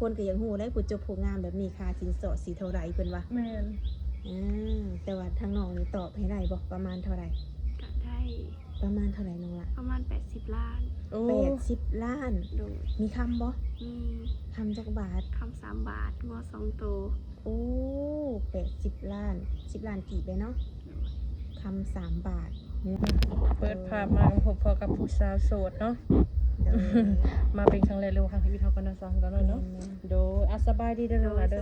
ຄົນກໍຢາກຮູ້ແຫຼະ ຜູ້ຈົບຜູ້ງາມແບບນີ້ ຄ່າສິນສອດຊິເທົ່າໃດເພິ່ນວ່າ. ແມ່ນ. ອາ ແຕ່ວ່າທາງນ້ອງນີ້ຕອບໃຫ້ໄດ້ບໍ່ ປະມານເທົ່າໃດ? ກະໄດ້. ປະມານເທົ່າໃດນ້ອງຫຼ້າ? ປະມານແປດສິບລ້ານ. ໂອ້ ແປດສິບລ້ານ. ໂດຍ. ມີຄຳບໍ່? ມີ. ຄຳຈັກບາດ? ຄຳສາມບາດ ງົວສອງໂຕ. ໂອ້ ແປດສິບລ້ານ ສິບລ້ານກີບເດ້ເນາະ. ໂດຍ. ຄຳສາມບາດ. ເປີດພາບມາກໍພົບພໍ້ກັບຜູ້ສາວໂສດເນາະ. ໂດຍ. ມາເປັນຄັ້ງແລກ ຫຼືວ່າຄັ້ງທຳອິດເຮົາກໍໜ້າສາວເຮົາກໍນ້ອຍເນາະ. ແມ່ນໆ. ໂດຍ. ອາ ສະບາຍດີເດີນ້ອງຫຼ້າເດີ.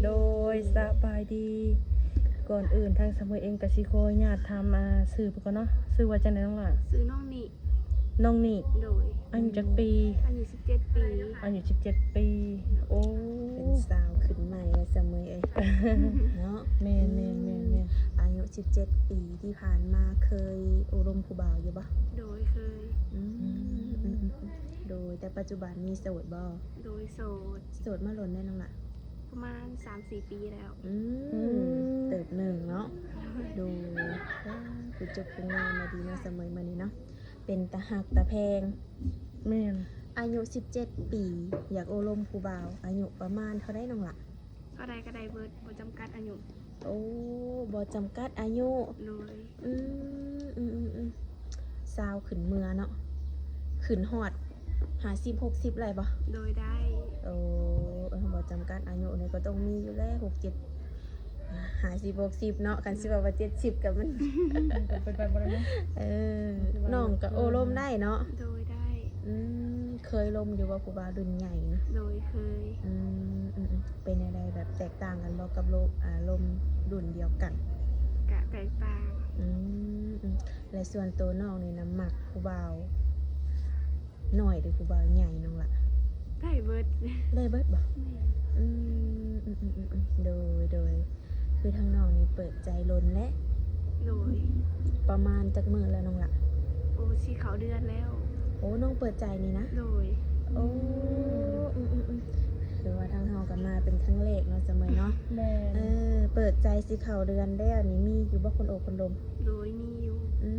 ໂດຍ ສະບາຍດີ. ກ່ອນອື່ນທາງສະເໝີເອງກໍຊິຂໍອະນຸຍາດຖາມ ອາ ຊື່ເພິ່ນກ່ອນເນາະ. ຊື່ວ່າຈັ່ງໃດນ້ອງຫຼ້າ? ຊື່ນ້ອງນິ. ນ້ອງນິ. ໂດຍ. ອາຍຸຈັກປີ? ອາຍຸສິບເຈັດປີ. ອາຍຸສິບເຈັດປີ. ໂອ້ ເປັນສາວຂຶ້ນໃໝ່ແລ້ວສະເໝີເອີຍ ເນາະ. ແມ່ນໆໆໆ. ອາຍຸສິບເຈັດປີທີ່ຜ່ານມາ ເຄີຍໂອ້ລົມຜູ້ບ່າວຢູ່ບໍ່? ໂດຍ ເຄີຍ. ອືມ ອືມໆໆ. ໂດຍ. ແຕ່ປັດຈຸບັນນີ້ໂສດບໍ່? ໂດຍ ໂສດ. ໂສດມາດົນແລ້ວນ້ອງຫຼ້າ? ປະມານສາມສີ່ປີແລ້ວ. ອືມ ອືມ ເຕີບໜຶ່ງເນາະ. ໂດຍ. ອ່າ ຄືຈົບໂຮງງານມາດີເນາະ ສະເໝີມື້ນີ້ເນາະ. ເປັນຕາຮັກຕາແພງ. ແມ່ນ. ອາຍຸສິບເຈັດປີ ຢາກໂອ້ລົມຜູ້ບ່າວ ອາຍຸປະມານເທົ່າໃດນ້ອງຫຼ້າ? ເທົ່າໃດກໍໄດ້ເບິດ ບໍ່ຈຳກັດອາຍຸ. ໂອ້ ບໍ່ຈຳກັດອາຍຸ. ໂດຍ. ອືມ ອືມໆໆ ຊາວຂຶ້ນເມືອເນາະ ຂຶ້ນຮອດຫ້າສິບ ຫົກສິບໄດ້ບໍ່? ໂດຍ ໄດ້. ໂອ້ ເອີ ບໍ່ຈຳກັດອາຍຸນີ້ກໍຕ້ອງມີຢູ່ແລ້ວ ຫົກເຈັດ ຫ້າສິບ ຫົກສິບເນາະ. ຄັນຊິເວົ້າວ່າເຈັດສິບກໍມັນ ເປັນໄປບໍ່ໄດ້ເນາະ. ເອີ ນ້ອງກໍໂອ້ລົມໄດ້ເນາະ. ໂດຍ ໄດ້. ອືມ ເຄີຍລົມຢູ່ບໍ່ຜູ້ບ່າວລຸ້ນໃຫຍ່ນີ້? ໂດຍ ເຄີຍ. ອືມ ອືມໆ ເປັນແນວໃດ ແບບແຕກຕ່າງກັນບໍ່ກັບໂລມ ອາ ລົມລຸ້ນດຽວກັນ? ກະແຕກຕ່າງ. ອືມ ອືມ ແລະ ສ່ວນໂຕນ້ອງນີ້ນະ ມັກຜູ້ບ່າວນ້ອຍ ຫຼື ຜູ້ບ່າວໃຫຍ່ນ້ອງຫຼ້າ? ໄດ້ເບິດ. ໄດ້ເບິດບໍ່? ແມ່ນ. ອືມ ອືມໆໆໆ ໂດຍ ໂດຍ. ຄືທາງນ້ອງນີ້ເປີດໃຈດົນແລ້ວ? ໂດຍ. ປະມານຈັກມື້ແລ້ວນ້ອງຫຼ້າ? ໂອ້ ຊິເຂົ້າເດືອນແລ້ວ. ໂອ້ ນ້ອງເປີດໃຈນີ້ນະ? ໂດຍ. ໂອ້ ອືມໆໆ ຄືວ່າທາງເຮົາກໍມາເປັນຄັ້ງແລກເນາະ ສະເໝີເນາະ. ແມ່ນ. ເອີ ເປີດໃຈຊິເຂົ້າເດືອນແລ້ວນີ້ ມີຢູ່ບໍ່ຄົນໂອ້ຄົນລົມ? ໂດຍ ມີຢູ່. ອື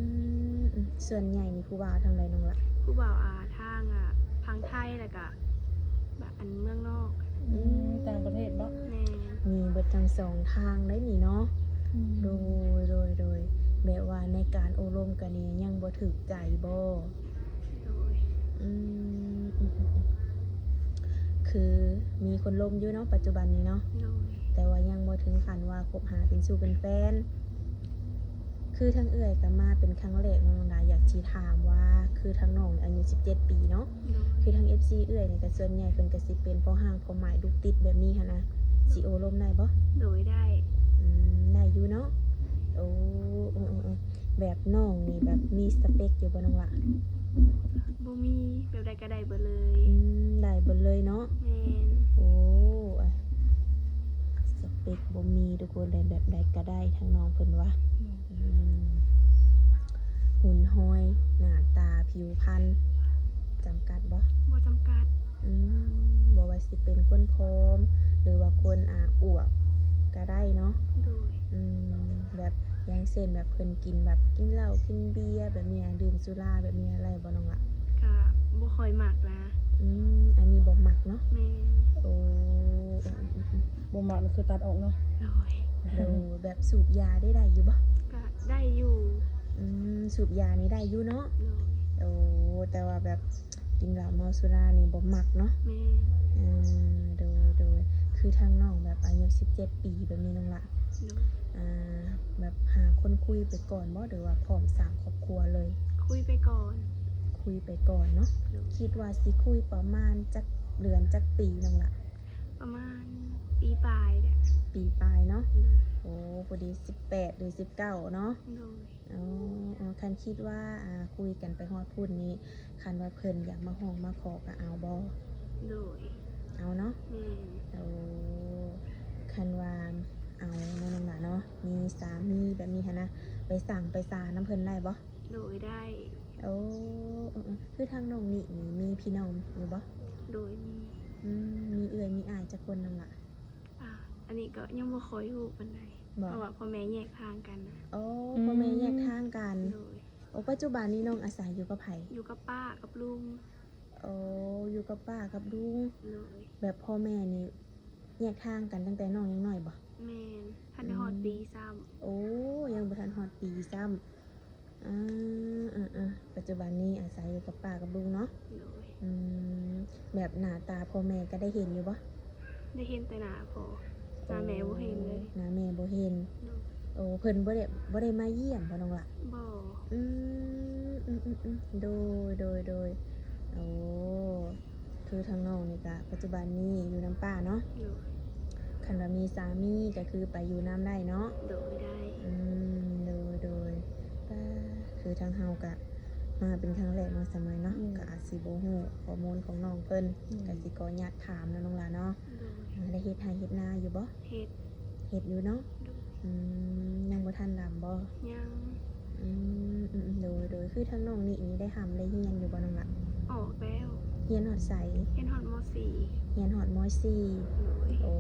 ມ ອືມ ສ່ວນໃຫຍ່ນີ້ຜູ້ບ່າວທາງໃດນ້ອງຫຼ້າ? ຜູ້ບ່າວ ອາ ທາງ ອາ ຝັ່ງໄທ ແລ້ວກະ ແບບ ອັນເມືອງນອກ. ອືມ ຕ່າງປະເທດບໍ່? ແມ່ນ. ມີເບິດທັງສອງທາງໄດ໋ນີ້ເນາະ. ອືມ ໂດຍ ໂດຍ ໂດຍ. ແບບວ່າໃນການໂອ້ລົມກັນນີ້ຍັງບໍ່ຖືກໃຈບໍ່? ໂດຍ. ອືມ ອືມໆໆ ຄືມີຄົນລົມຢູ່ເນາະ ປັດຈຸບັນນີ້ເນາະ. ໂດຍ. ແຕ່ວ່າຍັງບໍ່ເຖິງຂັ້ນວ່າຄົບຫາເປັນຊູ້ເປັນແຟນ. ຄືທາງເອື້ອຍກໍມາເປັນຄັ້ງແລກເນາະນ້ອງດາ ຢາກຊິຖາມວ່າ ຄືທາງນ້ອງອາຍຸສິບເຈັດປີເນາະ. ໂດຍ. ຄືທາງເອັຟຊີເອື້ອຍນີ້ກໍສ່ວນໃຫຍ່ເພິ່ນກໍຊິເປັນພໍ່ຮ້າງພໍ່ໝ້າຍລູກຕິດແບບນີ້ຫັ້ນນະ. ໂດຍ. ຊິໂອ້ລົມໄດ້ບໍ່? ໂດຍ ໄດ້. ອືມ ໄດ້ຢູ່ເນາະ. ໂອ້ ເອີໆໆ ແບບນ້ອງນີ້ແບບມີສະເປັກຢູ່ບໍ່ນ້ອງຫຼ້າ? ບໍ່ມີ ແບບໃດກໍໄດ້ເບິດເລີຍ. ອືມ ໄດ້ເບິດເລີຍເນາະ. ແມ່ນ. ໂອ້ ສະເປັກບໍ່ມີທຸກຄົນເລີຍ ແບບໃດກໍໄດ້ ທາງນ້ອງເພິ່ນວ່າ. ອືມ ຫຸ່ນຫອຍ ໜ້າຕາ ຜິວພັນ ຈຳກັດບໍ່? ບໍ່ຈຳກັດ. ອືມ ບໍ່ວ່າຊິເປັນຄົນຜອມ ຫຼືວ່າຄົນ ອາ ອວບກໍໄດ້ເນາະ. ໂດຍ. ອືມ ແບບ ຢ່າງເຊັ່ນ ແບບເພິ່ນກິນ ແບບກິນເຫຼົ້າກິນເບຍແບບນີ້ ດື່ມສຸລາແບບນີ້ໄດ້ບໍ່ນ້ອງລະ? ກະບໍ່ຄ່ອຍມັກນະ. ອືມ ອັນນີ້ບໍ່ມັກເນາະ. ແມ່ນ. ໂອ້ ບໍ່ມັກນີ້ຄືຕັດອອກເນາະ. ໂດຍ. ໂດຍ ແບບສູບຢາໄດ້ ໄດ້ຢູ່ບໍ່? ກະໄດ້ຢູ່. ອືມ ສູບຢານີ້ໄດ້ຢູ່ເນາະ. ໂດຍ. ໂອ້ ແຕ່ວ່າແບບ ກິນເຫຼົ້າເມົາສຸລານີ້ບໍ່ມັກເນາະ. ແມ່ນ. ອືມ ໂດຍ ໂດຍ ຄືທາງນ້ອງແບບອາຍຸສິບເຈັດປີແບບນີ້ນ້ອງລະ ໂດຍ ອ່າ ແບບຫາຄົນຄຸຍໄປກ່ອນບໍ່ ຫຼືວ່າພ້ອມສ້າງຄອບຄົວເລີຍ? ຄຸຍໄປກ່ອນ. ຄຸຍໄປກ່ອນເນາະ. ໂດຍ. ຄິດວ່າຊິຄຸຍປະມານຈັກເດືອນຈັກປີນ້ອງລະ? ປະມານປີປາຍແຫຼະ. ປີປາຍເນາະ. ໂດຍ. ໂອ້ ພໍດີສິບແປດ ຫຼື ສິບເກົ້າເນາະ. ໂດຍ. ອໍ ຄັນຄິດວ່າ ອ່າ ຄຸຍກັນໄປຮອດພຸ້ນນີ້ ຄັນວ່າເພິ່ນຢາກມາຮ້ອງມາຂໍກໍເອົາບໍ່? ໂດຍ. ເອົາເນາະ. ແມ່ນ. ໂອ້ ຄັນວ່າເອົາເນາະນ້ອງຫຼ້າເນາະ ມີສາມີແບບນີ້ຫັ້ນນະ ໄປສັງໄປສານຳເພິ່ນໄດ້ບໍ່? ໂດຍ ໄດ້. ໂອ້ ເອີໆ ຄືທາງນ້ອງນີ້ມີພີ່ນ້ອງຢູ່ບໍ່? ໂດຍ ມີ. ອືມ ມີເອື້ອຍມີອ້າຍຈັກຄົນນ້ອງຫຼ້າ? ອ່າ ອັນນີ້ກໍຍັງບໍ່ຄ່ອຍຮູ້ປານໃດ. ບໍ່? ເພາະວ່າພໍ່ແມ່ແຍກທາງກັນນະ. ອໍ ອືມ ພໍ່ແມ່ແຍກທາງກັນ. ໂດຍ. ໂອ້ ປັດຈຸບັນນີ້ນ້ອງອາໄສຢູ່ກັບໃຜ? ຢູ່ກັບປ້າກັບລຸງ. ໂ ໂອ້ ຢູ່ກັບປ້າກັບລຸງ. ໂດຍ. ແບບພໍ່ແມ່ນີ້ແຍກທາງກັນຕັ້ງແຕ່ນ້ອງຍັງນ້ອຍບໍ່? ແມ່ນ. ທັນໄດ້ຮອດ ອືມ ປີຊ້ຳ. ໂອ້ ຍັງບໍ່ທັນຮອດປີຊ້ຳ. ອາ ເອີໆ ປັດຈຸບັນນີ້ອາໄສຢູ່ກັບປ້າກັບລຸງເນາະ? ໂດຍ. ອືມ ແບບໜ້າຕາພໍ່ແມ່ກໍໄດ້ເຫັນຢູ່ບໍ່? ໄດ້ເຫັນແຕ່ໜ້າພໍ່. ໂອ້ ໜ້າແມ່ບໍ່ເຫັນເລີຍ. ໜ້າແມ່ບໍ່ເຫັນ. ໂດຍ. ໂອ້ ເພິ່ນບໍ່ໄດ້ ບໍ່ໄດ້ມາຢ້ຽມບໍ່ນ້ອງຫຼ້າ? ບໍ່. ອືມ ອືມໆໆ ໂດຍ ໂດຍ ໂດຍ. ໂອ້ ຄືທາງນ້ອງນີ້ກະປັດຈຸບັນນີ້ຢູ່ນຳປ້າເນາະ? ໂດຍ. ຄັນວ່າມີສາມີກໍຄືໄປຢູ່ນຳໄດ້ເນາະ? ໂດຍ ໄດ້. ອືມ ໂດຍ ໂດຍ. ປ້າ ຄືທາງເຮົາກະມາເປັນຄັ້ງແລກເນາະ ສະໄໝເນາະ ອືມ ກະອາດຊິບໍ່ຮູ້ຂໍ້ມູນຂອງນ້ອງເພິ່ນ ອືມ ກະຊິຂໍອະນຸຍາດຖາມເນາະນ້ອງຫຼ້າເນາະ? ໂດຍ. ອາ ໄດ້ເຮັດໄຮ່ເຮັດນາຢູ່ບໍ່? ເຮັດ. ເຮັດຢູ່ເນາະ? ໂດຍ. ອືມ ຍັງບໍ່ທັນດຳບໍ່? ຍັງ. ອືມ ອືມໆ ໂດຍ ໂດຍ. ຄືທາງນ້ອງນິນີ້ໄດ້ຮ່ຳໄດ້ຮຽນຢູ່ບໍ່ນ້ອງຫຼ້າ? ອອກແລ້ວ. ຮຽນຮອດໃສ? ຮຽນຮອດ ມໍສີ່. ຮຽນຮອດ ມໍສີ່. ໂດຍ. ໂອ້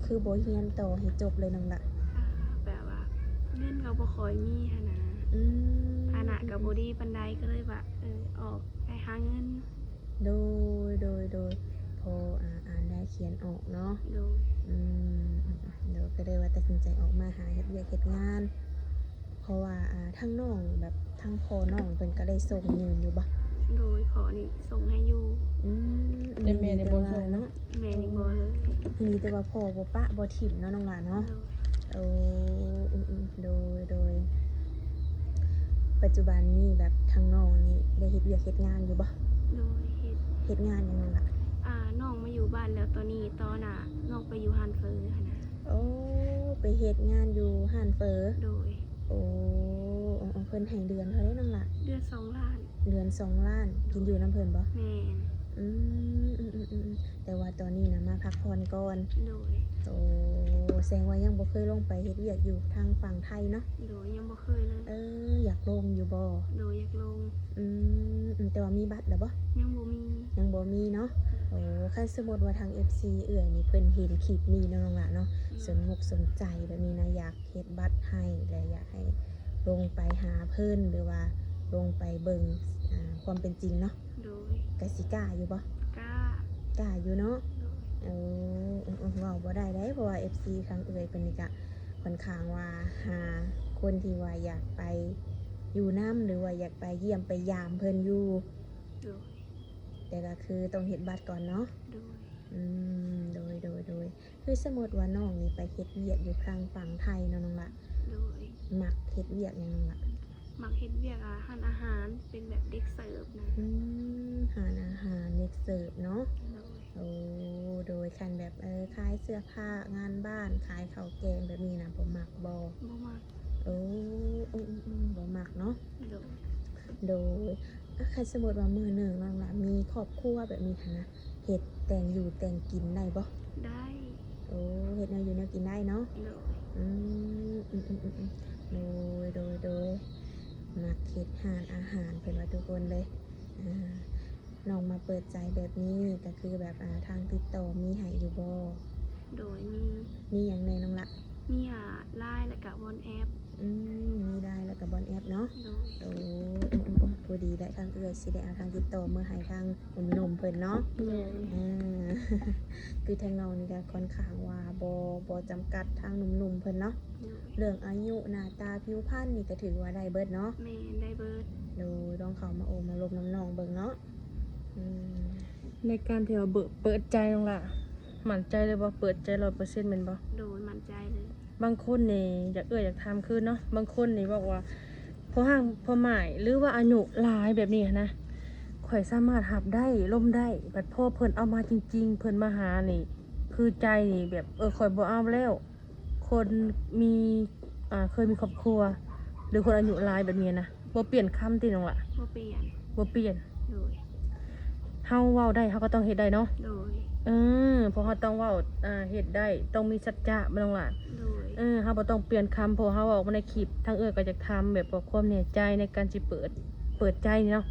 ຄືບໍ່ຮຽນຕໍ່ໃຫ້ຈົບເລີຍນ້ອງຫຼ້າ? ອາ ແບບວ່າເງິນກໍບໍ່ຄ່ອຍມີຫັ້ນນະ. ອືມ. ຖານະກໍບໍ່ດີປານໃດ ກໍເລີຍວ່າ ເອີ ອອກໄປຫາເງິນ. ໂດຍ ໂດຍ ໂດຍ. ພໍ ອາ ອ່ານໄດ້ຂຽນອອກເນາະ? ໂດຍ. ອືມ ໂດຍ ກໍເລີຍວ່າຕັດສິນໃຈອອກມາຫາເຮັດວຽກເຮັດງານ. ເພາະວ່າ ອາ ທາງນ້ອງ ແບບທາງພໍ່ນ້ອງເພິ່ນກໍໄດ້ສົ່ງຍື່ນຢູ່ບໍ່? ໂດຍ ພໍ່ນີ້ສົ່ງໃຫ້ຢູ່. ອືມ ແຕ່ແມ່ນີ້ບໍ່ສົ່ງເນາະ? ແມ່ນີ້ບໍ່ເລີຍ. ດີແຕ່ວ່າພໍ່ບໍ່ປະບໍ່ຖິ້ມເນາະນ້ອງຫຼ້າເນາະ? ໂດຍ. ໂອ້ ອືມໆ ໂດຍ ໂດຍ. ປັດຈຸບັນນີ້ແບບທາງນ້ອງນີ້ໄດ້ເຮັດວຽກເຮັດງານຢູ່ບໍ່? ໂດຍ ເຮັດ. ເຮັດງານຫຍັງນ້ອງຫຼ້າ? ອາ ນ້ອງມາຢູ່ບ້ານແລ້ວຕອນນີ້ ຕອນໜ້ານ້ອງໄປຢູ່ຮ້ານເຝີຫັ້ນນະ. ໂອ້ ໄປເຮັດງານຢູ່ຮ້ານເຝີ. ໂດຍ. ໂອ້ ເພິ່ນໃຫ້ເດືອນເທົ່າໃດນ້ອງຫຼ້າ? ເດືອນສອງລ້ານ. ເດືອນສອງລ້ານ. ກິນຢູ່ນຳເພິ່ນບໍ່? ແມ່ນ. ອືມ ອືມໆ ແຕ່ວ່າຕອນນີ້ນະມາພັກຜ່ອນກ່ອນ. ໂດຍ. ໂອ້ ແສດງວ່າຍັງບໍ່ເຄີຍລົງໄປເຮັດວຽກຢູ່ທາງຝັ່ງໄທເນາະ? ໂດຍ ຍັງບໍ່ເຄີຍເລີຍ. ເອີ ຢາກລົງຢູ່ບໍ່? ໂດຍ ຢາກລົງ. ອືມ ອືມ ແຕ່ວ່າມີບັດແລ້ວບໍ່? ຍັງບໍ່ມີ. ຍັງບໍ່ມີເນາະ? ໂອ້ ຄັນສົມມຸດວ່າທາງເອັຟຊີເອື້ອຍນີ້ເພິ່ນເຫັນຄລິບນີ້ເນາະນ້ອງຫຼ້າເນາະ ໂດຍ ສົນມຸກສົນໃຈແບບນີ້ນະ ຢາກເຮັດບັດໃຫ້ ແລະ ຢາກໃຫ້ລົງໄປຫາເພິ່ນ ຫຼືວ່າລົງໄປເບິ່ງ ອາ ຄວາມເປັນຈິງເນາະ? ໂດຍ. ກະຊິກ້າຢູ່ບໍ່? ກ້າ. ກ້າຢູ່ເນາະ? ໂດຍ. ເອີ ເວົ້າບໍ່ໄດ້ເດ້ ເພາະວ່າເອັຟຊີທາງເອື້ອຍເພິ່ນນີ້ກະ ຂ້ອນຂ້າງວ່າຫາຄົນທີ່ວ່າຢາກໄປຢູ່ນຳ ຫຼືວ່າຢາກໄປຢ້ຽມໄປຢາມເພິ່ນຢູ່. ໂດຍ. ແຕ່ກໍຄືຕ້ອງເຮັດບັດກ່ອນເນາະ? ໂດຍ. ອືມ ໂດຍ ໂດຍ ໂດຍ. ຄືສົມມຸດວ່ານ້ອງນີ້ໄປເຮັດວຽກຢູ່ທາງຝັ່ງໄທເນາະນ້ອງຫຼ້າ? ໂດຍ. ມັກເຮັດວຽກຫຍັງນ້ອງຫຼ້າ? ມັກເຮັດວຽກ ອາ ຮ້ານອາຫານ ເປັນແບບເດັກເສີບນະ. ອືມ ຮ້ານອາຫານ ເດັກເສີບເນາະ? ໂດຍ. ໂອ້ ໂດຍ ຄັນແບບ ເອີ ຂາຍເສື້ອຜ້າ ງານບ້ານ ຂາຍເຂົ້າແກງແບບນີ້ນະ ບໍ່ມັກບໍ່? ບໍ່ມັກ. ໂອ້ ອືມໆ ບໍ່ມັກເນາະ? ໂດຍ. ໂດຍ. ອາ ຄັນສົມມຸດວ່າມື້ໜຶ່ງນ້ອງຫຼ້າມີຄອບຄົວແບບນີ້ຫັ້ນນະ ເຮັດແຕ່ງຢູ່ແຕ່ງກິນໄດ້ບໍ່? ໄດ້. ໂອ້ ເຮັດແນວຢູ່ແນວກິນໄດ້ເນາະ? ໂດຍ. ອືມ ອືມໆໆໆ ໂດຍ ໂດຍ ໂດຍ. ມັກເຮັດຮ້ານອາຫານເພິ່ນວ່າທຸກຄົນເລີຍ. ອາ ນ້ອງມາເປີດໃຈແບບນີ້ ກໍຄືແບບ ອາ ທາງຕິດຕໍ່ມີໃຫ້ຢູ່ບໍ່? ໂດຍ ມີ. ມີຫຍັງແດ່ນ້ອງລະ? ມີ ອາ ລາຍ ແລ້ວກະວອດແອັບ. ອືມ ມີລາຍ ແລ້ວກະວອດແອັບເນາະ? ໂດຍ. ໂອ້ ພໍດີແຫຼະ ທາງເອື້ອຍຊິໄດ້ເອົາທາງຕິດຕໍ່ມາໃຫ້ທາງໜຸ່ມໆເພິ່ນເນາະ? ແມ່ນ. ອາ ຄືທາງນ້ອງນີ້ກະຂ້ອນຂ້າງວ່າບໍ່ ບໍ່ຈຳກັດທາງໜຸ່ມໆເພິ່ນເນາະ? ໂດຍ. ເລື່ອງອາຍຸ ໜ້າຕາ ຜິວພັນນີ້ກະຖືວ່າໄດ້ເບິດເນາະ? ແມ່ນ ໄດ້ເບິດ. ໂດຍ ລອງເຂົ້າມາໂອ້ມາລົມນຳນ້ອງເບິ່ງເນາະ? ອືມ ໃນການທີ່ວ່າເປີດ ເປີດໃຈນ້ອງລະ ໝັ້ນໃຈເລີຍບໍ່? ເປີດໃຈຮ້ອຍເປີເຊັນແມ່ນບໍ່? ໂດຍ ໝັ້ນໃຈເລີຍ. ບາງຄົນນີ້ ຢາກ ເອື້ອຍຢາກຖາມຄືນເນາະ, ບາງຄົນນີ້ບອກວ່າ ພໍ່ຮ້າງພໍ່ໝ້າຍ ຫຼືວ່າອາຍຸຫຼາຍແບບນີ້ຫັ້ນນະ ຂ້ອຍສາມາດຮັບໄດ້ ລົມໄດ້, ບັດພໍເພິ່ນເອົາມາຈິງໆ ເພິ່ນມາຫານີ້ ຄືໃຈນີ້ແບບ ເອີ ຂ້ອຍບໍ່ເອົາແລ້ວ. ຄົນມີ ອ່າ ເຄີຍມີຄອບຄົວ ຫຼືຄົນອາຍຸຫຼາຍແບບນີ້ນະ ບໍ່ປ່ຽນຄຳຕິນ້ອງລະ? ບໍ່ປ່ຽນ. ບໍ່ປ່ຽນ. ໂດຍ. ເຮົາເວົ້າໄດ້ ເຮົາກໍຕ້ອງເຮັດໄດ້ເນາະ? ໂດຍ. ເອີ ເພາະເຮົາຕ້ອງເວົ້າ ອ່າ ເຮັດໄດ້ ຕ້ອງມີສັດຈະ ແມ່ນບໍ່ນ້ອງລະ? ໂດຍ. ເອີ ເຮົາບໍ່ຕ້ອງປ່ຽນຄຳ ເພາະເຮົາເວົ້າອອກມາໃນຄລິບ ທາງເອື້ອຍກໍຢາກຖາມແບບວ່າຄວາມແນ່ໃຈໃນການຊິເປີດ ເປີດໃຈນີ້ເນາະ.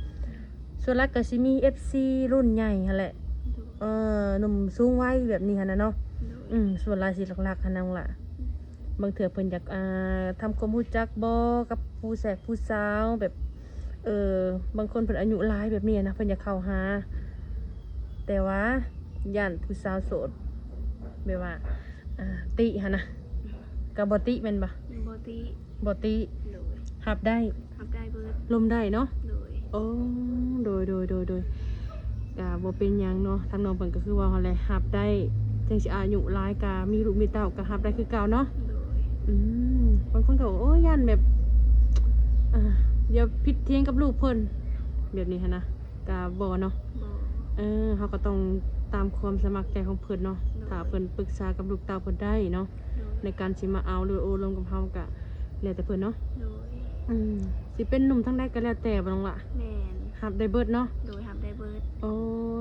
ສ່ວນຫຼາຍກໍຊິມີເອັຟຊີລຸ້ນໃຫຍ່ຫັ້ນແຫຼະ. ໂດຍ. ເອີ ໜຸ່ມສູງໄວແບບນີ້ຫັ້ນນະເນາະ. ໂດຍ. ອືມ ສ່ວນຫຼາຍຊິຫຼັກໆຫັ້ນນ້ອງລະ. ອືມ ບາງເທື່ອເພິ່ນຢາກ ອ່າ ທຳຄວາມຮູ້ຈັກບໍ່ກັບຜູ້ແຊກຜູ້ສາວ ແບບ ເອີ ບາງຄົນເພິ່ນອາຍຸຫຼາຍແບບນີ້ນະ ເພິ່ນຢາກເຂົ້າຫາ ແຕ່ວ່າຢ້ານຜູ້ສາວໂສດ ແບບວ່າ ອ່າ ຕິຫັ້ນນະ ກໍບໍ່ຕິແມ່ນບໍ່? ບໍ່ຕິ. ບໍ່ຕິ. ໂດຍ. ຮັບໄດ້? ຮັບໄດ້ເບີດ. ລົມໄດ້ເນາະ? ໂດຍ. ໂອ້ ໂດຍ ໂດຍ ໂດຍ ໂດຍ. ກໍບໍ່ເປັນຫຍັງເນາະ ທາງນ້ອງເພິ່ນກໍຄືເວົ້າຫັ້ນແຫຼະ ຮັບໄດ້ ເຖິງຊິອາຍຸຫຼາຍກໍມີລູກມີເຕົ້າກໍຮັບໄດ້ຄືເກົ່າເນາະ? ໂດຍ. ອືມ ບາງຄົນກໍ ໂອ້ຍ ຢ້ານແບບ ອ່າ ດຽວຜິດຖຽງກັບລູກເພິ່ນ ແບບນີ້ຫັ້ນນະ ກະບໍ່ເນາະ. ບໍ່. ເອີ ເຮົາກໍຕ້ອງຕາມຄວາມສະໝັກໃຈຂອງເພິ່ນເນາະ. ໂດຍ. ຖ້າເພິ່ນປຶກສາກັບລູກເຕົ້າເພິ່ນໄດ້ເນາະ. ໂດຍ. ໃນການຊິມາເອົາ ຫຼືໂອ້ລົມກັບເຮົາກະແລ້ວແຕ່ເພິ່ນເນາະ. ໂດຍ. ອືມ ຊິເປັນໜຸ່ມທາງໃດກໍແລ້ວແຕ່ບໍ່ນ້ອງລະ? ແມ່ນ. ຮັບໄດ້ເບິດເນາະ? ໂດຍ ຮັບໄດ້ເບິດ. ໂອ້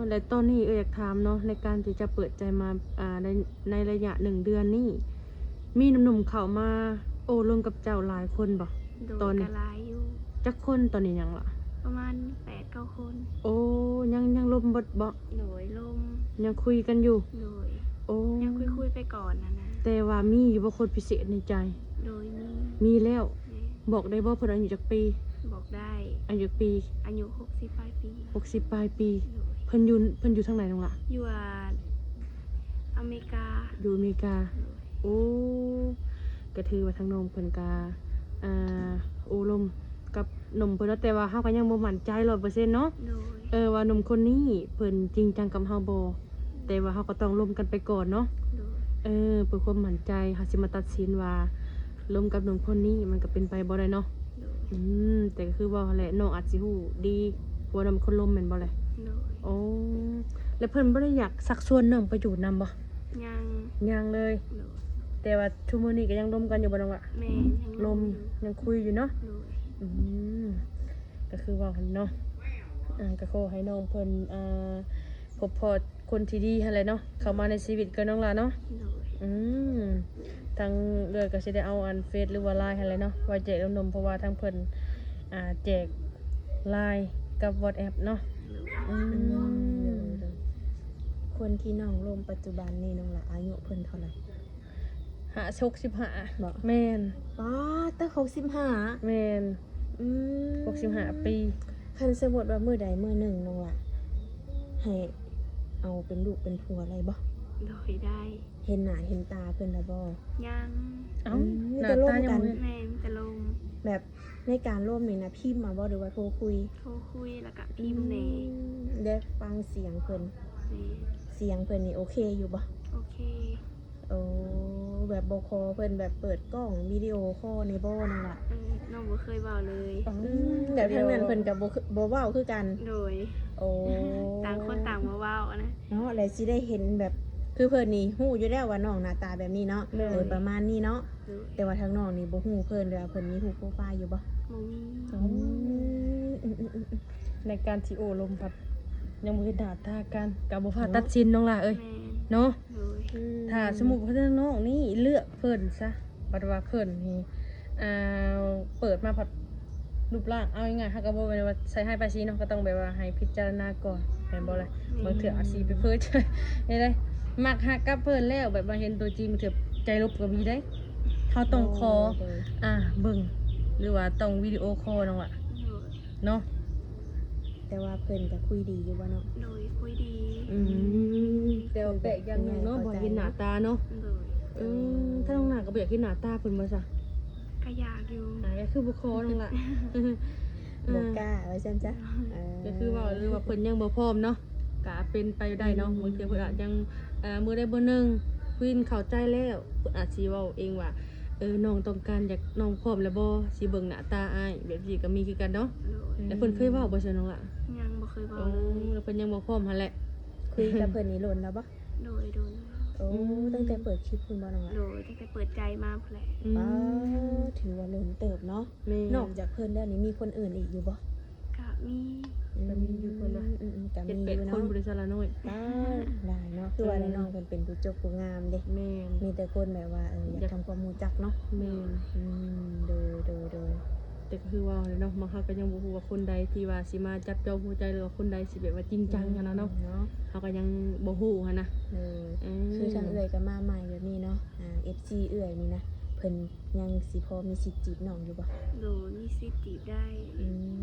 ແລະຕອນນີ້ເອື້ອຍຢາກຖາມເນາະ ໃນການທີ່ຈະເປີດໃຈມາ ອ່າ ໃນ ໃນໄລຍະໜຶ່ງເດືອນນີ້ ມີໜຸ່ມໆເຂົ້າມາໂອ້ລົມກັບເຈົ້າຫຼາຍຄົນບໍ່? ໂດຍ. ຕອນນີ້ ກໍຫຼາຍຢູ່. ຈັກຄົນຕອນນີ້ຍັງລະ? ປະມານແປດເກົ້າຄົນ. ໂອ້ ຍັງ ຍັງລົມເບິດບໍ່? ໂດຍ ລົມ. ຍັງຄຸຍກັນຢູ່? ໂດຍ. ໂອ້ ຍັງຄຸຍໆໄປກ່ອນຫັ້ນນະ. ແຕ່ວ່າມີຢູ່ບໍ່ຄົນພິເສດໃນໃຈ? ໂດຍ ມີ. ມີແລ້ວ. ແມ່ນ. ບອກໄດ້ບໍ່ເພິ່ນອາຍຸຈັກປີ? ບອກໄດ້. ອາຍຸຈັກປີ? ອາຍຸຫົກສິບປາຍປີ. ຫົກສິບປາຍປີ. ໂດຍ. ເພິ່ນຢູ່ ເພິ່ນຢູ່ທາງໃດນ້ອງລະ? ຢູ່ ອາເມລິກາ. ຢູ່ອາເມລິກາ. ໂດຍ. ໂອ້ ກໍຖືວ່າທາງນ້ອງເພິ່ນກໍ ອ່າ ໂອ້ລົມກັບໜຸ່ມເພິ່ນເນາະ ແຕ່ວ່າເຮົາກໍຍັງບໍ່ໝັ້ນໃຈຮ້ອຍເປີເຊັນເນາະ. ໂດຍ. ເອີ ວ່າໜຸ່ມຄົນນີ້ເພິ່ນຈິງຈັງກັບເຮົາບໍ່ ແຕ່ວ່າເຮົາກໍຕ້ອງລົມກັນໄປກ່ອນເນາະ. ໂດຍ. ເອີ ເພື່ອຄວາມໝັ້ນໃຈ ເຮົາຊິມາຕັດສິນວ່າລົມກັບໜຸ່ມຄົນນີ້ ມັນກໍເປັນໄປບໍ່ໄດ້ເນາະ. ໂດຍ. ອືມ ແຕ່ກໍຄືເວົ້າຫັ້ນແຫຼະ ນ້ອງອາດຊິຮູ້ດີກວ່ານ້ອງເປັນຄົນລົມແມ່ນບໍ່ແຫຼະ? ໂດຍ. ໂອ້ ແລ້ວເພິ່ນບໍ່ໄດ້ຢາກຊັກຊວນນ້ອງໄປຢູ່ນຳບໍ່? ຍັງ. ຍັງເລີຍ. ໂດຍ. ແຕ່ວ່າທຸກມື້ນີ້ກໍຍັງລົມກັນຢູ່ບໍ່ນ້ອງລະ? ແມ່ນ ຍັງລົມ ລົມຢູ່ ຍັງຄຸຍຢູ່ເນາະ. ໂດຍ. ອືມ ກໍຄືເວົ້າຫັ້ນເນາະ ອ່າ ກໍຂໍໃຫ້ນ້ອງເພິ່ນ ອ່າ ພົບພໍ້ຄົນທີ່ດີຫັ້ນແຫຼະເນາະ ເຂົ້າມາໃນຊີວິດກໍນ້ອງຫຼ້າເນາະ. ໂດຍ. ອືມ ທາງເອື້ອຍກໍຊິໄດ້ເອົາອັນເຟສ ຫຼືວ່າ LINE ຫັ້ນແຫຼະເນາະ ໄວ້ແຈກໜຸ່ມໆ ເພາະວ່າທາງເພິ່ນ ອ່າ ແຈກ LINE ກັບ WhatsApp ເນາະ. ອືມ ອືມ ຄົນທີ່ນ້ອງລົມປັດຈຸບັນນີ້ນ້ອງຫຼ້າ ອາຍຸເພິ່ນເທົ່າໃດ? ຫ້າ ຫົກສິບຫ້າ. ບໍ່? ແມ່ນ. ປາດ ແຕ່ຫົກສິບຫ້າ. ແມ່ນ. ອືມ ຫົກສິບຫ້າປີ. ຄັນສົມມຸດວ່າມື້ໃດມື້ໜຶ່ງນ້ອງຫຼ້າໃຫ້ເອົາເປັນລູກເປັນຜົວໄດ້ບໍ່? ໂດຍ ໄດ້. ເຫັນໜ້າເຫັນຕາເພິ່ນແລ້ວບໍ່? ຍັງ. ເອົ້າ ອືມ ມີແຕ່ລົມກັນ. ໜ້າຕາຍັງບໍ່ເຫັນ. ແມ່ນ ມີແຕ່ລົມ. ແບບໃນການລົມນີ້ນະ ພິມເອົາບໍ່ ຫຼືວ່າໂທຄຸຍ? ໂທຄຸຍ ແລ້ວກະພິມແດ່. ອືມ ໄດ້ຟັງສຽງເພິ່ນ. ແມ່ນ. ສຽງເພິ່ນນີ້ໂອເຄຢູ່ບໍ່? ໂອເຄ. ໂອ້ ແບບບໍ່ຂໍເພິ່ນແບບເປີດກ້ອງວິດີໂອຄໍແດ່ບໍ່ນ້ອງຫຼ້າ? ເອີ ນ້ອງບໍ່ເຄີຍເວົ້າເລີຍ. ອືມ ແບບທາງນັ້ນເພິ່ນກໍບໍ່ ບໍ່ເວົ້າຄືກັນ. ໂດຍ. ໂອ້ ຕ່າງຄົນຕ່າງບໍ່ເວົ້ານະ ເນາະ ແລ້ວຊິໄດ້ເຫັນແບບ ຄືເພິ່ນນີ້ຮູ້ຢູ່ແລ້ວວ່ານ້ອງໜ້າຕາແບບນີ້ເນາະ. ໂດຍ. ເອີ ປະມານນີ້ເນາະ. ໂດຍ. ແຕ່ວ່າທາງນ້ອງນີ້ບໍ່ຮູ້ເພິ່ນ ຫຼືວ່າເພິ່ນມີຮູບໂປຣໄຟລ໌ຢູ່ບໍ່? ບໍ່ມີ. ອືມ ອືມໆໆ ໃນການທີ່ໂອ້ລົມພັດຍັງບໍ່ເຫັນໜ້າຕາກັນ ກໍບໍ່ພາດຕັດສິນນ້ອງຫຼ້າເອີຍ. ແມ່ນ. ເນາະ. ໂດຍ. ອືມ ຖ້າສົມມຸດວ່າທາງນ້ອງນີ້ເລືອກເພິ່ນຊະ ບັດວ່າເພິ່ນນີ້ ອ່າ ເປີດມາພັດຮູບຮ່າງ ເອົາງ່າຍໆ ເຮົາກໍບໍ່ແມ່ນວ່າໃສ່ຮ້າຍປ້າຍສີເນາະ ກໍຕ້ອງແບບວ່າໃຫ້ພິຈາລະນາກ່ອນ ແມ່ນບໍ່ລະ? ແມ່ນ. ບາງເທື່ອອາດຊິໄປເພີ້ໃຈໄດ້ ມັກຮັກກັບເພິ່ນແລ້ວ ແບບວ່າເຫັນຕົວຈິງ ບາງເທື່ອໃຈລົບກໍມີເດ້. ເຮົາຕ້ອງຂໍ ໂດຍ ໂດຍ ອ່າ ເບິ່ງ ຫຼືວ່າຕ້ອງວິດີໂອຄໍນ້ອງລະ. ໂດຍ. ເນາະ ແຕ່ວ່າເພິ່ນກໍຄຸຍດີຢູ່ບໍ່ນ້ອງ? ໂດຍ ຄຸຍດີ. ອືມ ແຕ່ວ່າແປກຢ່າງໜຶ່ງເນາະ ຄືແບບຜູ້ໃຫຍ່ເຂົ້າໃຈ ບໍ່ເຫັນໜ້າຕາເນາະ. ໂດຍ. ເອີ ທາງນ້ອງຫຼ້າກໍບໍ່ຢາກເຫັນໜ້າຕາເພິ່ນບໍ່ຊະ? ກໍຢາກຢູ່. ອ່າ ກໍຄືບໍ່ຂໍນ້ອງຫຼ້າ ບໍ່ກ້າວ່າຊັ້ນຊະ. ເອີ ກໍຄືວ່າ ຫຼືວ່າເພິ່ນຍັງບໍ່ພ້ອມເນາະ ກໍເປັນໄປໄດ້ເນາະ. ອືມ ບາງເທື່ອເພິ່ນອາດຍັງ ເອີ ມື້ໃດມື້ໜຶ່ງ ຜູ້ຍິງເຂົ້າໃຈແລ້ວ ເພິ່ນອາດຊິເວົ້າເອງວ່າ ເອີ ນ້ອງຕ້ອງການຢາກ ນ້ອງພ້ອມແລ້ວບໍ່ ຊິເບິ່ງໜ້າຕາອ້າຍ ແບບນີ້ກໍມີຄືກັນເນາະ. ໂດຍ. ແລ້ວເພິ່ນເຄີຍເວົ້າບໍ່ຊະນ້ອງຫຼ້າ? ຍັງບໍ່ເຄີຍເວົ້າເລີຍ. ໂອ້ ແລ້ວເພິ່ນຍັງບໍ່ພ້ອມຫັ້ນແຫຼະ. ຄຸຍກັບເພິ່ນນີ້ດົນແລ້ວບໍ່? ໂດຍ ດົນແລ້ວ. ໂອ້ ອືມ ຕັ້ງແຕ່ເປີດຄລິບພຸ້ນບໍ່ນ້ອງຫຼ້າ? ໂດຍ ຕັ້ງແຕ່ເປີດໃຈມາພຸ້ນແຫຼະ. ອືມ ປາດ ຖືວ່າດົນເຕີບເນາະ. ແມ່ນ. ນອກຈາກເພິ່ນແລ້ວນີ້ມີຄົນອື່ນອີກຢູ່ບໍ່? ກະມີ. ອືມ ກະມີຢູ່ເພິ່ນວ່າ ອືມໆ ກະມີຢູ່ເນາະ ເຈັດແປດຄົນ ບໍລິສັດລະນ້ອຍ. ປາດ ຫຼາຍເນາະ ຄືວ່າ ອືມ ໄດ້ນ້ອງເພິ່ນເປັນຜູ້ຈົບຜູ້ງາມເດ້. ແມ່ນ. ມີແຕ່ຄົນແບບວ່າ ເອີ ຢາກ ຢາກທຳຄວາມຮູ້ຈັກເນາະ. ແມ່ນ. ອືມ ໂດຍ ໂດຍ ໂດຍ. ແຕ່ກໍຄືເວົ້າແຫຼະເນາະ ບາງເຮົາກໍຍັງບໍ່ຮູ້ວ່າຄົນໃດທີ່ວ່າຊິມາຈັບຈອງຫົວໃຈ ຫຼືວ່າຄົນໃດຊິແບບວ່າຈິງຈັງຫັ້ນນະເນາະ. ອືມ ເນາະ ເຮົາກໍຍັງບໍ່ຮູ້ຫັ້ນນະ. ໂດຍ. ອືມ ຄືທາງເອື້ອຍກໍມາໃໝ່ແບບນີ້ເນາະ ອ່າ ເອັຟຊີ ເອື້ອຍນີ້ນະ ເພິ່ນຍັງຊິພໍມີສິດຈີບນ້ອງຢູ່ບໍ່? ໂດຍ ມີສິດຈີບໄດ້. ອື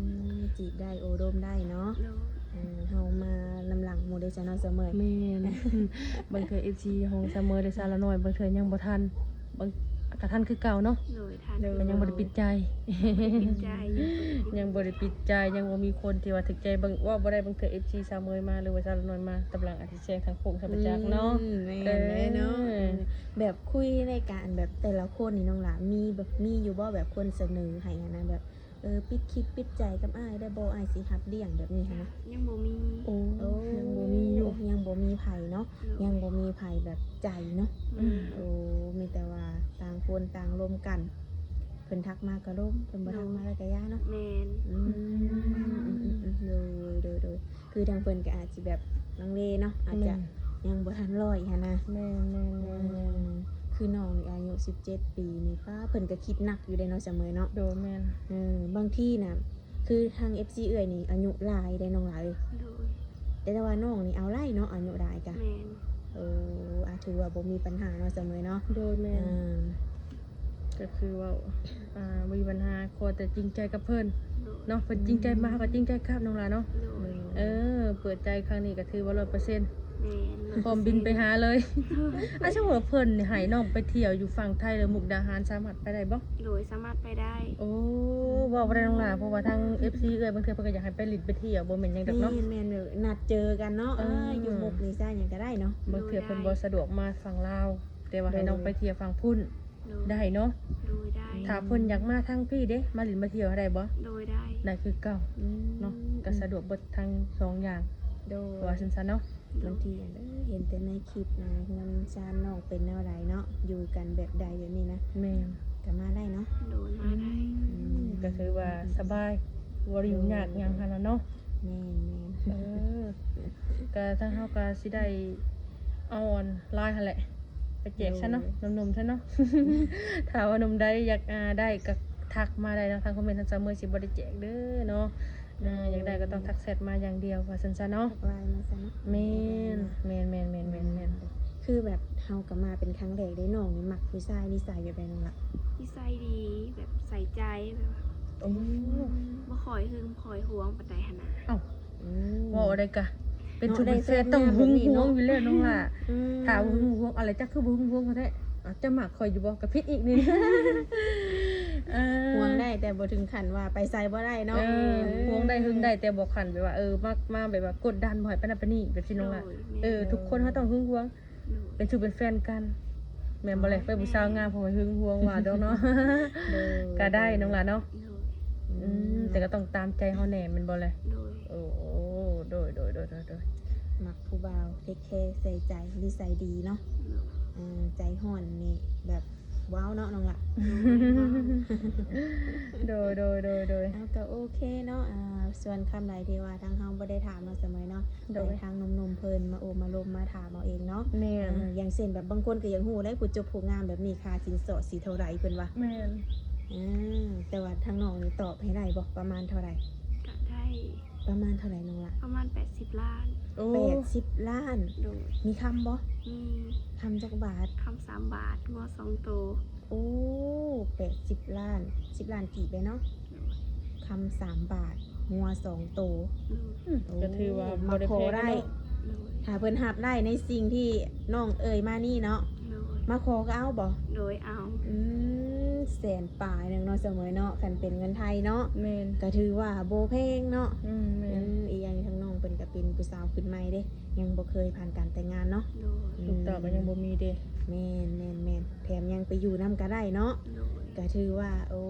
ມ ຈີບໄດ້ ໂອ້ລົມໄດ້ເນາະ. ໂດຍ. ເອີ ເຮົາມານຳຫຼັງໝູ່ເດ້ຊະເນາະ ສາວເໝີຍ. ແມ່ນ ບາງເທື່ອເອັຟຊີຂອງສາວເໝີຍ ຫຼື ສາວລາວນ້ອຍ ບາງເທື່ອຍັງບໍ່ທັນ ບາງ ກໍທັນຄືເກົ່າເນາະ. ໂດຍ ທັນ ໂດຍ ກໍຍັງບໍ່ໄດ້ປິດໃຈ ຍັງບໍ່ໄດ້ປິດໃຈ ຍັງບໍ່ມີຄົນທີ່ວ່າຖືກໃຈ. ເບິ່ງ ເວົ້າບໍ່ໄດ້ ບາງເທື່ອເອັຟຊີສາວເໝີຍມາ ຫຼືວ່າສາວລາວນ້ອຍມາ ຕາມຫຼັງອາດຊິແຊງທາງໂຄ້ງຊະປະຈັກເນາະ. ອືມ ແມ່ນແຫຼະເນາະ. ເອີ ເອີ ແບບຄຸຍໃນການແບບແຕ່ລະຄົນນີ້ ນ້ອງຫຼ້າ ມີແບບ ມີຢູ່ບໍ່ແບບຄົນສະເໜີໃຫ້ຫັ້ນນະ ແບບ ເອີ ປິດຄິດປິດໃຈກັບອ້າຍໄດ້ບໍ່ ອ້າຍຊິຮັບລ້ຽງແບບນີ້ຫັ້ນນະ? ຍັງບໍ່ມີ. ໂອ້ ໂອ້ ຍັງບໍ່ມີຢູ່ ຍັງບໍ່ມີໃຜເນາະ. ໂດຍ ຍັງບໍ່ມີໃຜແບບໃຈເນາະ. ອືມ ໂອ້ ມີແຕ່ວ່າຕ່າງຄົນຕ່າງລົມກັນ ເພິ່ນທັກມາກໍລົມ ເພິ່ນບໍ່ທັກມາແລ້ວກໍຢ່າເນາະ. ແມ່ນ ອືມ ອືມໆໆ ໂດຍ ໂດຍ ໂດຍ ຄືທາງເພິ່ນກໍອາດຊິແບບລັງເລເນາະ ອາດຈະ ແມ່ນ ຍັງບໍ່ທັນຮ້ອຍຫັ້ນນະ. ແມ່ນໆໆໆ ອືມ ຄືນ້ອງນີ້ອາຍຸສິບເຈັດປີນີ້ ປ້າ ເພິ່ນກໍຄິດໜັກຢູ່ເດ້ເນາະ ສາວເໝີຍເນາະ. ໂດຍ ແມ່ນ ເອີ ບາງທີນະ ຄືທາງເອັຟຊີເອື້ອຍນີ້ອາຍຸຫຼາຍເດ້ນ້ອງຫຼ້າເອີຍ. ໂດຍ ແຕ່ ແຕ່ວ່ານ້ອງນີ້ເອົາຫຼາຍເນາະ ອາຍຸຫຼາຍກະ. ແມ່ນ ເອີ ອາ ຖືວ່າບໍ່ມີບັນຫາເນາະ ສາວເໝີຍເນາະ. ໂດຍ ແມ່ນ ເອີ ກໍຄືເວົ້າ ອ່າ ບໍ່ມີບັນຫາ ຂໍແຕ່ຈິງໃຈກັບເພິ່ນ. ໂດຍ ເນາະ ເພິ່ນຈິງໃຈມາ ເຮົາກໍຈິງໃຈກັບ ນ້ອງຫຼ້າເນາະ. ໂດຍ ເອີ ເປີດໃຈຄັ້ງນີ້ກໍຖືວ່າຮ້ອຍເປີເຊັນ. ແມ່ນ ພ້ອມບິນໄປຫາເລີຍ. ອາ ສົມມຸດວ່າເພິ່ນໃຫ້ນ້ອງໄປທ່ຽວຢູ່ຝັ່ງໄທ ຫຼື ມຸກດາຫານ ສາມາດໄປໄດ້ບໍ່? ໂດຍ ສາມາດໄປໄດ້. ໂອ້ ເວົ້າບໍ່ໄດ້ນ້ອງຫຼ້າ ເພາະວ່າທາງເອັຟຊີເອື້ອຍ ບາງເທື່ອເພິ່ນກໍຢາກໃຫ້ໄປຫຼິ້ນໄປທ່ຽວ ບໍ່ແມ່ນຫຍັງດອກເນາະ. ແມ່ນໆ ແບບນັດເຈີກັນເນາະ. ເອີ ເອີ ຢູ່ມຸກນີ້ຊະ ຫຍັງກໍໄດ້ເນາະ. ບາງເທື່ອເພິ່ນບໍ່ສະດວກມາຝັ່ງລາວ ແຕ່ວ່າໃຫ້ນ້ອງໄປທ່ຽວຝັ່ງພຸ້ນ. ໂດຍ ໄດ້ເນາະ. ໂດຍ ໄດ້ ຖ້າເພິ່ນຢາກມາທາງພີ້ເດ້ ມາຫຼິ້ນມາທ່ຽວໄດ້ບໍ່? ໂດຍ ໄດ້ ໄດ້ຄືເກົ່າ. ອືມ ເນາະ ກໍສະດວກເບິດທັງສອງຢ່າງ. ໂດຍ ວ່າຊັ້ນຊະເນາະ. ບາງທີ ເອີ ເຫັນແຕ່ໃນຄລິບນະ ເຮືອນຊານນ້ອງເປັນແນວໃດເນາະ ຢູ່ກັນແບບໃດແບບນີ້ນະ. ແມ່ນ ກໍມາໄດ້ເນາະ. ໂດຍ ມາໄດ້. ອືມ ອືມ ກໍຖືວ່າສະບາຍ ບໍ່ໄດ້ຫຍຸ້ງຍາກຫຍັງຫັ້ນນະເນາະ. ແມ່ນໆ ເອີ ກໍທາງເຮົາກໍຊິໄດ້ເອົາອັນ ລາຍຫັ້ນແຫຼະ ໄປແຈກຊະເນາະ. ໂດຍ ໜຸ່ມໆຊະເນາະ. ຖ້າວ່າໜຸ່ມໃດຢາກ ອ່າ ໄດ້ກໍທັກມາໄດ້ເນາະ ທາງຄອມເມັນ ທາງສາວເໝີຍຊິບໍ່ໄດ້ແຈກເດີເນາະ. ເອີ ຢາກໄດ້ກໍຕ້ອງທັກແຊັດມາຢ່າງດຽວ ວ່າຊັ້ນຊະເນາະ. ທັກໄລນ໌ມາຊະເນາະ. ແມ່ນ ແມ່ນໆໆໆໆ. ຄືແບບເຮົາກໍມາເປັນຄັ້ງແລກເດ້ ນ້ອງນີ້ມັກຜູ້ຊາຍນິໄສແບບໃດນ້ອງລະ? ນິໄສດີ ແບບໃສ່ໃຈ ແບບວ່າ ໂອ້ ບໍ່ຄ່ອຍຫຶງ ບໍ່ຄ່ອຍຫວງປານໃດຫັ້ນນະ. ເອົ້າ ອືມ ເວົ້າໄດ້ກະ ເປັນ ເນາະ ຜູ້ເປັນແຟນຕ້ອງຫຶງຫວງຢູ່ແລ້ວນ້ອງຫຼ້າ. ອືມ ຖ້າບໍ່ຫຶງຫວງ ອາ ແລ້ວເຈົ້າຄືບໍ່ຫຶງຫວງແທ້? ເອົ້າ ເຈົ້າມັກຂ້ອຍຢູ່ບໍ່? ກໍຜິດອີກນີ້. ເອີ ຫວງໄດ້ ແຕ່ບໍ່ເຖິງຂັ້ນວ່າໄປໃສບໍ່ໄດ້ເນາະ. ເອີ ເອີ ຫວງໄດ້ຫຶງໄດ້ ແຕ່ບໍ່ຂັ້ນແບບວ່າ ເອີ ມາ ມາແບບວ່າກົດດັນ ບໍ່ໃຫ້ປານນັ້ນປານນີ້ ແບບຊີ້ນ້ອງຫຼ້າ. ໂດຍ ແມ່ນ ເອີ ທຸກຄົນເຮົາຕ້ອງຫຶງຫວງ ໂດຍ ເປັນຊູ່ເປັນແຟນກັນ ແມ່ນບໍ່ແຫຼະ? ໂດຍ ເປັນຜູ້ສາວງາມ ແມ່ນ ເພິ່ນຫຶງຫວງວ່າດອກເນາະ. ໂດຍ ກໍໄດ້ນ້ອງຫຼ້າເນາະ. ໂດຍ ອືມ ອືມ ແຕ່ກໍຕ້ອງຕາມໃຈເຮົາແດ່ແມ່ນບໍ່ແລະ? ໂດຍ ໂອ້ ໂດຍໆໆໆ ມັກຜູ້ບ່າວເທກແຄໃສ່ໃຈ ນິໄສດີເນາະ. ໂດຍ ເອີ ໃຈຮ້ອນນີ້ແບບ ວ້າວເນາະນ້ອງຫຼ້າ. ໂດຍ ໂດຍ ໂດຍ ໂດຍ ໂດຍ ເອົາ ກໍໂອເຄເນາະ. ອ່າ ສ່ວນຄຳໃດທີ່ວ່າທາງເຮົາບໍ່ໄດ້ຖາມເນາະ ສາວເໝີຍເນາະ ໂດຍ ໃຫ້ທາງໜຸ່ມໆເພິ່ນມາໂອ້ມາລົມມາຖາມເອົາເອງເນາະ. ແມ່ນ ເອີ ຢ່າງເຊັ່ນແບບບາງຄົນກໍຢາກຮູ້ໄດ໋ ຜູ້ຈົບຜູ້ງາມແບບນີ້ ຄ່າສິນສອດຊິເທົ່າໃດເພິ່ນວ່າ. ແມ່ນ ເອີ ແຕ່ວ່າທາງນ້ອງນີ້ຕອບໃຫ້ໄດ້ບໍ່ ປະມານເທົ່າໃດ? ກໍໄດ້. ປະມານເທົ່າໃດນ້ອງຫຼ້າ? ປະມານແປດສິບລ້ານ. ໂອ້ ແປດສິບລ້ານ. ໂດຍ ມີຄຳບໍ່? ມີ. ຄຳຈັກບາດ? ຄຳສາມບາດ ງົວສອງໂຕ. ໂອ້ ແປດສິບລ້ານ ສິບລ້ານກີບເດ້ເນາະ. ໂດຍ ຄຳສາມບາດ ງົວສອງໂຕ. ໂດຍ ອືມ ໂອ້ ກໍຖືວ່າບໍ່ໄດ້ແພງເນາະ. ໂດຍ ຖ້າເພິ່ນຮັບໄດ້ໃນສິ່ງທີ່ນ້ອງເອີ່ຍມານີ້ເນາະ. ໂດຍ ມາຂໍກໍເອົາບໍ່? ໂດຍ ເອົາ. ອືມ ແສນປາຍໜຶ່ງເນາະ ສາວເໝີຍເນາະ ຄັນເປັນເງິນໄທເນາະ. ແມ່ນ ກໍຖືວ່າບໍ່ແພງເນາະ. ອືມ ແມ່ນ ອືມ ອີກຢ່າງທາງນ້ອງເພິ່ນກໍເປັນຜູ້ສາວຂຶ້ນໃໝ່ເດ້ ຍັງບໍ່ເຄີຍຜ່ານການແຕ່ງງານເນາະ. ໂດຍ ອືມ ລູກເຕົ້າກໍຍັງບໍ່ມີເດ້. ແມ່ນໆໆ ແຖມຍັງໄປຢູ່ນຳກໍໄດ້ເນາະ. ໂດຍ ກໍຖືວ່າ ໂອ້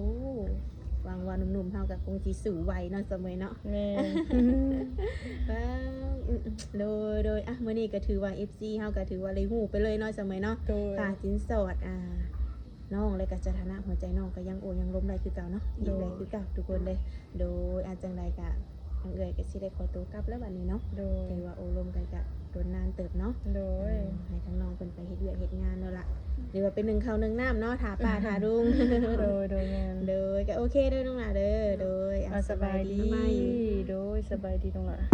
ຫວັງວ່າໜຸ່ມໆເຮົາກໍຄົງຊິສູ້ໄຫວເນາະ ສາວເໝີຍເນາະ. ແມ່ນ ເອີ ອືມ ໂດຍໆ ອ່ະ ມື້ນີ້ກໍຖືວ່າເອັຟຊີເຮົາກໍຖືວ່າໄດ້ຮູ້ໄປເລີຍເນາະ ສາວເໝີຍເນາະ. ໂດຍ ຄ່າສິນສອດ ອ່າ ນ້ອງ ແລະກະສະຖານະຫົວໃຈນ້ອງກໍຍັງໂອ້ຍັງລົມໄດ້ຄືເກົ່າເນາະ. ໂດຍ ອີກໄດ້ຄືເກົ່າທຸກຄົນເດ້. ໂດຍ ອາ ຈັ່ງໃດກະ ທາງເອື້ອຍກໍຊິໄດ້ຂໍໂຕກັບແລ້ວບັດນີ້ເນາະ. ໂດຍ ຖືວ່າໂອ້ລົມກັນກະດົນນານເຕີບເນາະ. ໂດຍ ເອີ ໃຫ້ທາງນ້ອງເພິ່ນໄປເຮັດວຽກເຮັດງານແລ້ວລະ ຫຼືວ່າເປັນໜຶ້ງເຂົ້າໜຶ້ງນ້ຳເນາະ ຖ້າປ້າຖ້າລຸງ. ໂດຍ ໂດຍ ແມ່ນ ໂດຍ ກໍໂອເຄເດີນ້ອງຫຼ້າເດີ. ໂດຍ ອ່າ ສະບາຍດີ ສະບາຍດີ ໂດຍ ສະບາຍດີນ້ອງຫຼ້າ.